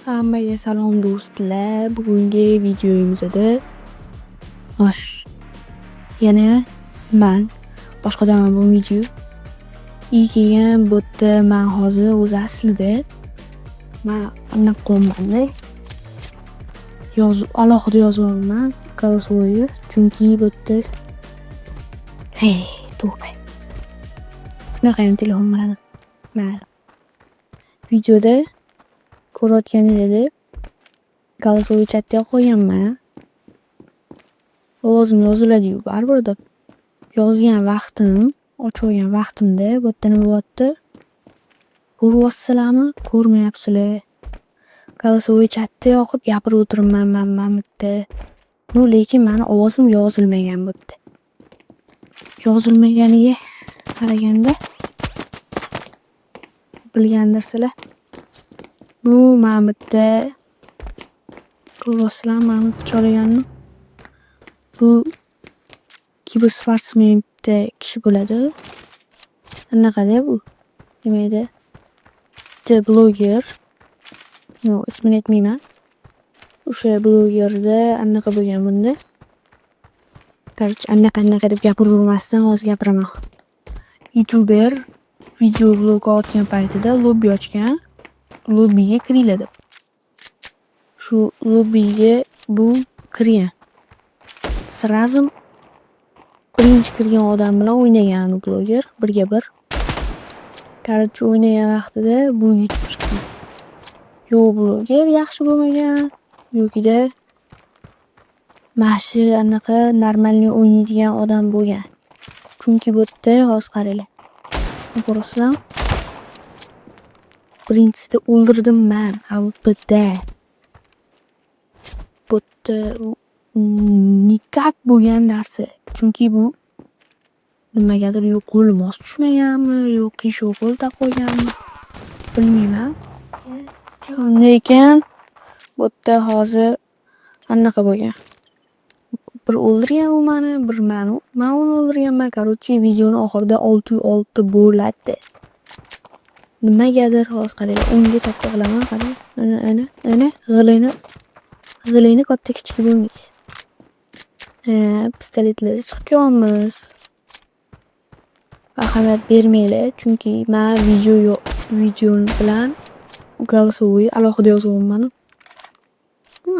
Hammaga salom, do'stlar. Bugungi videomizda xo'sh, yana man boshqadan bu video. И keyin bu yerda man hozir o'zi aslida man anaqa qilyapmanda, yozib, alohida yozyapman голосовой, chunki bu yerda, hey, to'g'ri, shunaqayam telefon bo'ladi. Mayli. Videoda ko'rayotganinglardek, голосовой chatga yoqib qo'yganman. Ovozim yoziladi-yu baribir deb. Yozgan vaqtim, ochib olgan vaqtimda bu yerda nima bo'lyapti? Ko'ryapsizlarmi? Ko'rmayapsizlar. Голосовой chatda yoqib gapirib o'tiribman man mana bu yerda. Ну, lekin mani ovozim yozilmagan bu yerda. Yozilmaganiga qaraganda bilgandirsizlar. Bu mana bu yerda ko'ryapsizlarmi mana bu pichoqlaganini? Bu kibersportsmen bitta kishi bo'ladi. Anaqada bu, nima edi? Bitta bloger. Ну, ismini aytmayman. O'sha blogerda anaqa bo'lgan bunda. Короче, anaqa anaqa deb gapiravermasdan hozir gapiraman. Youtuber video blog otgan paytida lobbi ochgan. Lobbiga kiringlar deb. Shu lobbiga bu kirgan. Сразу birinchi kirgan odam bilan o'ynagan u bloger birga bir. Короче, o'ynagan vaqtida bu yutib chiqqan. Yo bloger yaxshi bo'lmagan, yokida mana shu anaqa нормальный o'ynaydigan odam bo'lgan. Chunki bu yerda hozir qaranglar. Ko'ryapsizlarmi? Birinchisida o'ldirdim man AWPda. Bu yerda никак bo'lgan narsa. Chunki bu nimagadir yo qo'li mos tushmaganmi, yo qiyshiq qo'l taqib olganmi, bilmayman. Lekin bu yerda hozir anaqa bo'lgan. Bir o'ldirgan u mani, bir man uni o'ldirganman. Короче, videoni oxirida 6-6 bo'ladi. Nimagadir hozir qaranglar, o'ngga chapga qilaman, qarang. Ana, ana, ana, g'ilini, g'ilini katta kichigi bo'lmaydi. Pistoletlarda chiqib kelyapmiz. Ahamiyat bermanglar, chunki man video bilan голосовой alohida yozyapman.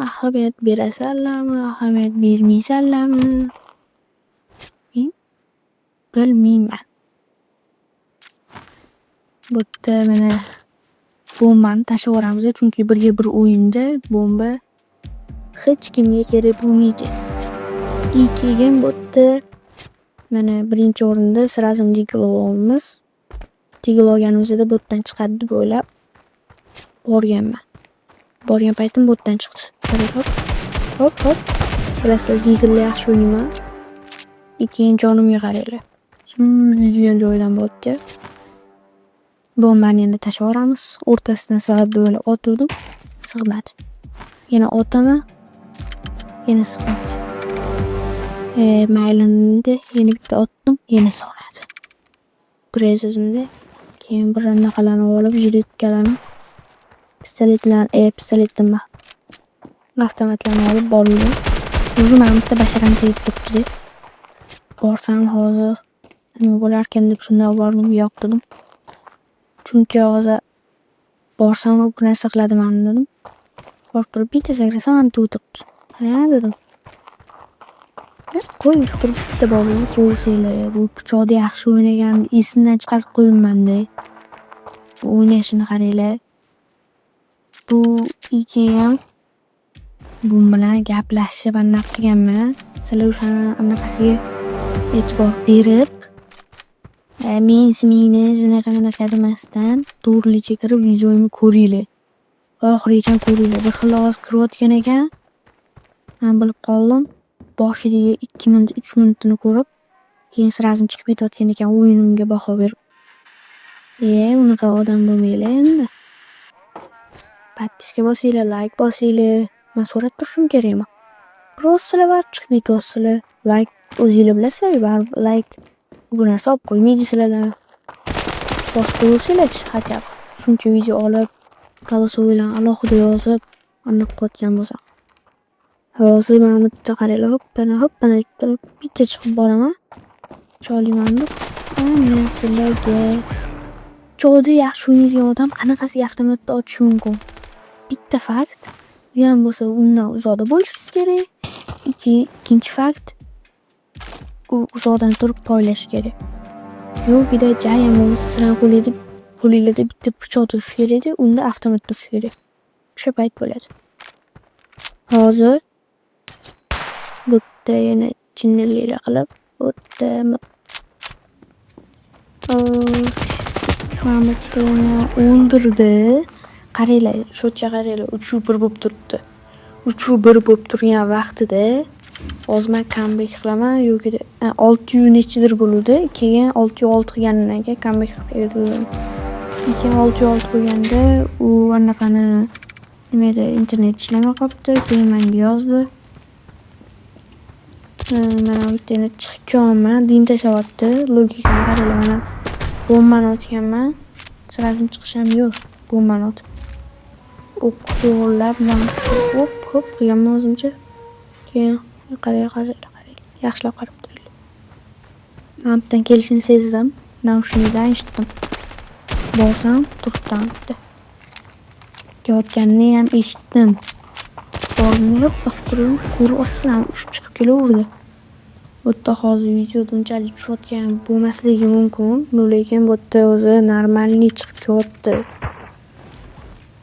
Ahamiyat berasanlarmi, ahamiyat bermaysanlarmi? Bilmayman. Bu yerda mana bombani tashlab yuboramiz, chunki birga bir o'yinda bomba hech kimga kerak bo'lmaydi. И keyin bu yerda mana birinchi o'rinda сразу Deagle olyapmiz. Deagle olganimizda bu yerdan chiqadi deb o'ylab borganman. Borgan paytim bu yerdan chiqdi. Qarang, hop, hop, hop. Bilasizlar, Deagle'da yaxshi o'ynayman. И keyin jonimga qaranglar. Degan joyidan bo'lyapti. Bombani endi tashlab yuboramiz. O'rtasidan sig'adi deb o'ylab otuvdim. Sig'madi. Yana otaman. Yana sig'madi. Mayli endi yana bitta otdim, yana sig'madi. Ko'rasizmi? Keyin bir anaqalarni olib, jiletkalarni, pistoletlar, pistolet nima? Avtomatlarni olib bordim. Уже mana bitta basharam tegib turibdi. Borsam hozir nima bo'larkan deb shundoq bordim, yo'q dedim. Chunki hozir borsam u narsa qiladi mani dedim. Borib turib bitta sakrasam, anta o'tiribdi. Ha, dedim. Qo'y, turib bitta borib ko'rsanglar, bu pichoqda yaxshi o'ynaganni esimdan chiqarib qo'yibman-da. Bu o'ynashini qaranglar. Bu keyin bu bilan gaplashib anaqa qilganman. Sizlar o'shani anaqasiga e'tibor berib, mensimaymiz, unaqa bunaqa demasdan to'g'riligicha kirib videomni ko'ringlar. Oxirigacha ko'ringlar. Bir xil ovoz kirayotgan ekan. Man bilib qoldim. Boshidagi 2 minut, 3 minutini ko'rib, keyin сразу chiqib ketayotgan ekan o'yinimga baho berib. Unaqa odam bo'lmanglar endi. Подписка bosinglar, layk bosinglar. Man so'rab turishim kerakmi? Kirasizlar, baribir chiqib ketyapsizlar. Layk o'zinglar bilasizlar, baribir layk bu narsa olib qo'ymaydi sizlardan. Bosib qo'yaversanglarchi хотя бы. Shuncha video olib Голосовой larni alohida yozib, anaqa qilayotgan bo'lsam. Hozir mana bu yerda qaranglar, hoppana hoppana deb turib bitta chiqib boraman. Choliyman deb ana sizlarga. Pichoqda yaxshi o'ynaydigan odam qanaqasiga avtomatda otishi mumkin? Bitta fakt, uyam bo'lsa undan uzoqda bo'lishingiz kerak. Ikkinchi fakt, u uzoqdan turib poylashi kerak. Yo'g'ida jayam bo'lmasa sizlarni qo'linglarda bitta pichoq turishi kerakda, unda avtomat turishi kerak. O'sha payt bo'ladi. Hozir bu yerda yana jinnililik qilib, bu yerda mana bu yerda o'ldirdi. Qaranglar, счёт ga qaranglar, 3-1 bo'lib turibdi. 3-1 bo'lib turgan vaqtida hozir man comeback qilaman yoki olti yu nechidir bo'luvdi. Keyin 6-6 qilganimdan keyin comeback qilib berdim. Keyin 6-6 bo'lganda u anaqani, nima edi, internet ishlamay qolibdi. Keyin manga yozdi. Mana bu yerda yana chiqib kelyapman, дым tashlayapti. Logikani qaranglar, mana bombani otganman. Сразу chiqish ham yo'q bombani otib. O'q to'g'irlab hop hop qilganman o'zimcha. Keyin qaranglar, qaranglar, qaranglar. Yaxshilab qarab turinglar. Mana bu yerdan kelishini sezdim. Наушник dan eshitdim. Borsam, turibdi ana yerda. Kelayotganiniyam eshitdim. Bordim, qilib turib, ko'ryapsizlarmi, uchib chiqib kelaverdi. Bu yerda hozir videoda unchalik tushayotgan bo'lmasligi mumkin, lekin bu yerda o'zi нормальный chiqib kelyapti.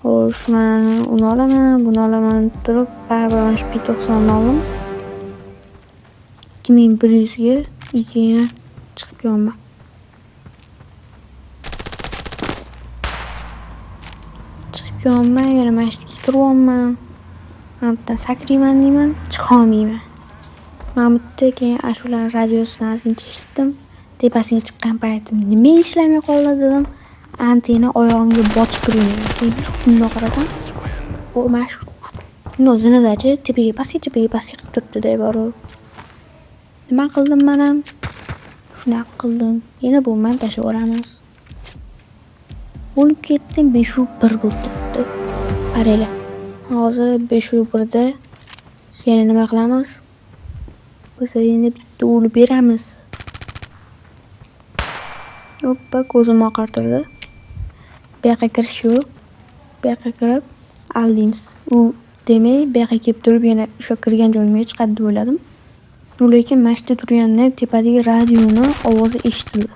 Xo'sh, man uni olaman, buni olaman deb turib, baribir mana shu P90ni oldim. 2100ga, keyin chiqib kelyapman. Chiqib kelyapman, yana mana shu yerga kiryapman. Mana bu yerdan sakrayman deyman, chiqolmayman. Mana bu yerda keyin ashulani radiosidan ozgincha eshitdim. Tepasiga chiqqan paytim nimaga ishlamay qoldi dedim. Antena oyog'imga botib turgan ekan. Keyin bundoq qarasam, u mana shu bundoq zinadachi tepaga pastga, tepaga pastga qilib turibdi-da borib. Nima qildim manam? Shunaqa qildim. Yana bombani tashlab yuboramiz. Bo'lib ketdi, 5-1 bo'lib turibdi. Qaranglar. Hozir 5-1da yana nima qilamiz? Biz yana bitta o'lib beramiz. Oppa, ko'zimni oqartirdi. Bu yoqqa kirish yo'q. Bu yoqqa kirib aldaymiz. U demak, bu yoqqa kelib turib yana o'sha kirgan joyimga chiqadi deb o'yladim. Lekin mana shu yerda turganda tepadagi radioni ovozi eshitildi.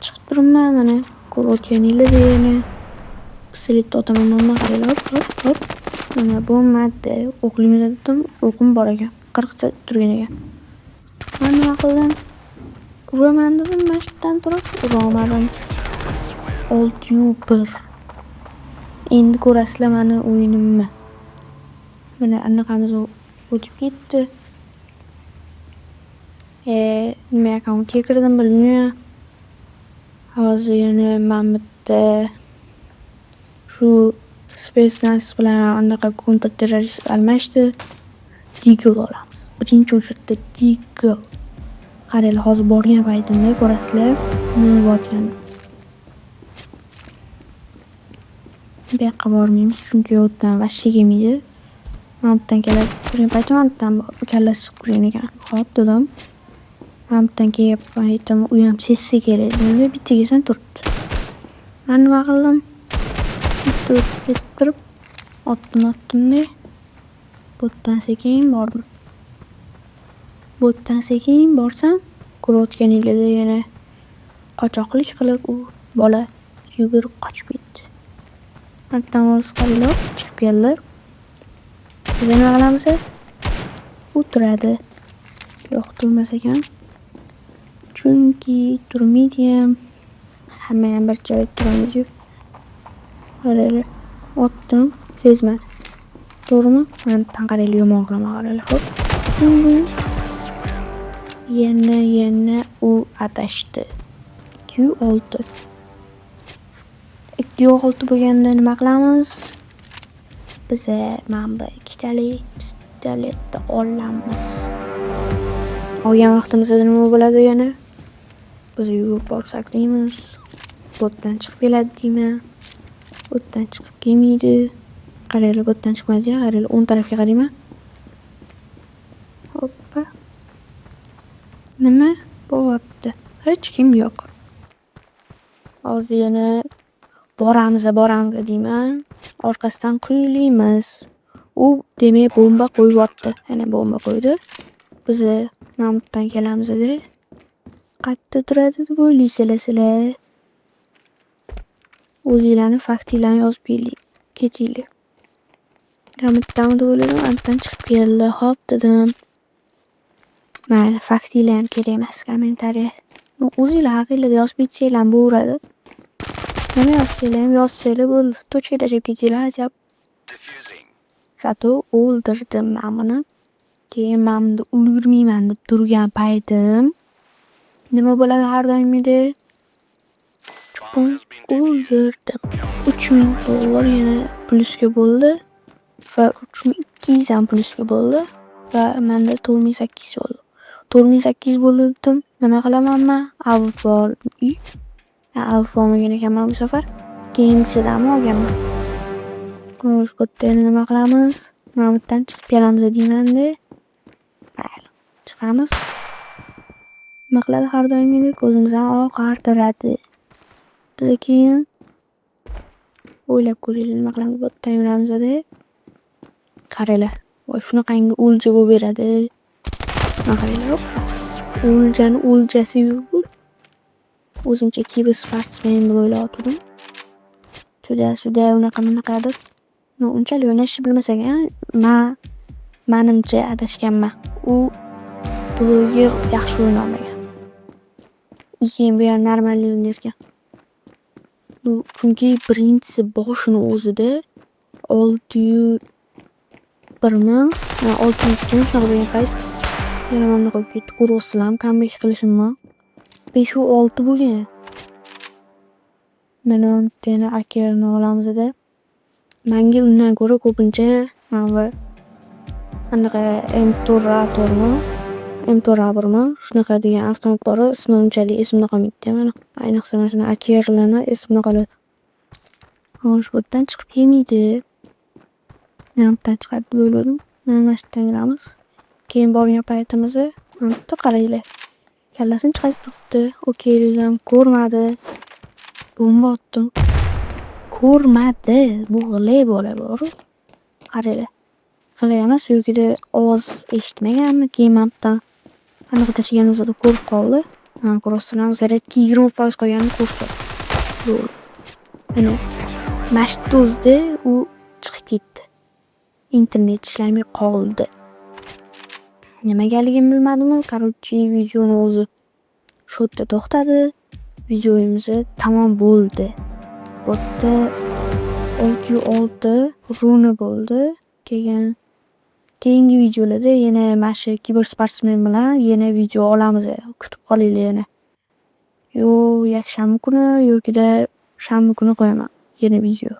Chiqib turibman, mana ko'rayotganinglardek yana pistoletni otaman mandan qaranglar, hop hop hop. Mana bo'lmadi. O'qlimi dedim, o'qim bor ekan. 40ta turgan ekan. Man nima qildim? Uraman dedim mana shu yerdan turib, urolmadim. 6-1. Endi ko'rasizlar mani o'yinimni. Mana anaqamiz o'tib ketdi. Nima akkauntga kirdim bilmayman. Hozir yana mana bu yerda shu спецназ bilan anaqa kontrterrorist almashdi. Deagle olamiz. Birinchi очередь da Deagle. Qaranglar, hozir borgan paytimda ko'rasizlar nima bo'layotganini. Bu yoqqa bormaymiz, chunki u yerdan вообще kelmaydi. Mana bu yerdan keladi. Turgan paytim mana bu yerdan kallasi chiqib turgan ekan. Hop dedim. Mana bu yerdan kelgan paytim u ham sezsa kerak dedim. Bitta kelsam turibdi. Man nima qildim? Bitta o'tib ketib turib otdim, otdim-da bu yerdan sekin bordim. Bu yerdan sekin borsam, ko'rayotganinglardek yana qochoqlik qilib u bola yugurib qochib ketdi. Mana bu yerdan hozir qaranglar, chiqib keldi. Biz nima qilamiz? U turadi. Yo'q, turmas ekan. Chunki turmaydiyam. Hammayam bir joyda turolmaydi-yu. Qaranglar, otdim, sezmadi. To'g'rimi? Mana bu yerdan qaranglar, yomon qilaman, qaranglar. Hop. Yana u adashdi. 2-6. 2-6 bo'lganda nima qilamiz? Biza mana bu ikkitalik pistoletni olamiz. Olgan vaqtimizda nima bo'ladi yana? Biz yugurib borib saklaymiz. Botdan chiqib keladi deyman. Bu yerdan chiqib kelmaydi. Qaranglar, bu yerdan chiqmaydi, qaranglar, o'ng tarafga qarayman. Hoppa. Nima bo'lyapti? Hech kim yo'q. Hozir yana boramiz, boramiz deyman. Orqasidan quylaymiz. U demak bomba qo'yyapti. Yana bomba qo'ydi. Biza mana bu yerdan kelamizda. Qayerda turadi deb o'ylaysizlar sizlar? O'zinglarni faktinglarni yozib ketinglar. Mana bu yerdami deb o'yladim, mana bu yerdan chiqib keldi. Hop dedim. Mayli, faktinglar ham kerak emas, kommentariya. O'zinglar haqinglarda yozib ketsanglar ham bo'laveradi. Nima yozsanglar ham yozsanglar bo'ldi. Точка tashlab ketinglar хотя бы. Зато o'ldirdim man buni. Keyin man bunda ulgurmayman deb turgan paytim nima bo'ladi har doimgidek? Chupon o'ldirdim. 3000 dollar yana plyusga bo'ldi va 3200 ham plyusga bo'ldi va manda 4800 bo'ldi. 4800 bo'ldi dedim. Nima qilaman man? Avval uy. AWP olmagan ekanman bu safar. Keyingisidami olganman. Xo'sh, bu yerda endi nima qilamiz? Mana bu yerdan chiqib kelamiz deymanda. Mayli, chiqamiz. Nima qiladi har doimgidek? Ko'zimizni oqartiradi. Biza keyin o'ylab ko'ringlar, nima qilamiz? Bu yerdan yuramizda. Qaranglar, voy, shunaqangi o'lja bo'lib beradi. Mana qaranglar, hoppa. O'ljani o'ljasi-yu. O'zimcha kibersportsmen deb o'ylayotgandim. Туда-сюда, unaqa bunaqa deb. Unchalik o'ynashni bilmas ekan. Manimcha adashganman. U bloger yaxshi o'ynolmagan. Keyin buyam нормальный o'ynarkan. Chunki birinchisi boshini o'zida 601mi, 602mi, shunaqa bo'lgan payt yana mana bunaqa bo'lib ketdi. Ko'ryapsizlarmi comeback qilishimni? 5-6 bo'lgan. Mana bu yerda yana AKrni olamizda. Manga undan ko'ra ko'pincha mana bu anaqa M4A4mi, M4A1mi, shunaqa degan avtomat bor, ismi unchalik esimda qolmaydi mani. Ayniqsa mana shunaqa AKrlarni esimda qoladi. Xo'sh, bu yerdan chiqib kelmaydi. Mana bu yerdan chiqadi deb o'yladim. Mana shu yerdan yuramiz. Keyin borgan paytimizda mana bu yerda qaranglar. Kallasini chiqazib turibdi. Okey dedim, ko'rmadi. Bomba otdim. Ko'rmadi. Bu g'ilay bola boru. Qaranglar. G'ilay emas, yokida ovoz eshitmaganmi? Keyin mana bu yerdan anaqa tashlaganimizda ko'rib qoldi. Mana, ko'ryapsizlarmi? Zaryadka 20% qolganini ko'rsatdi. Bo'ldi. Ana mana shu yerda o'zida u chiqib ketdi. Internet ishlamay qoldi. Nimagaligini bilmadimu, короче, videoni o'zi shu yerda to'xtadi. Videomiz tamom bo'ldi. Bu yerda 606 runa bo'ldi. Keyin keyingi videolarda yana mana shu kibersportsmen bilan yana video olamiz. Kutib qolinglar yana. Yo yakshanba kuni yokida shanba kuni qo'yaman yana video.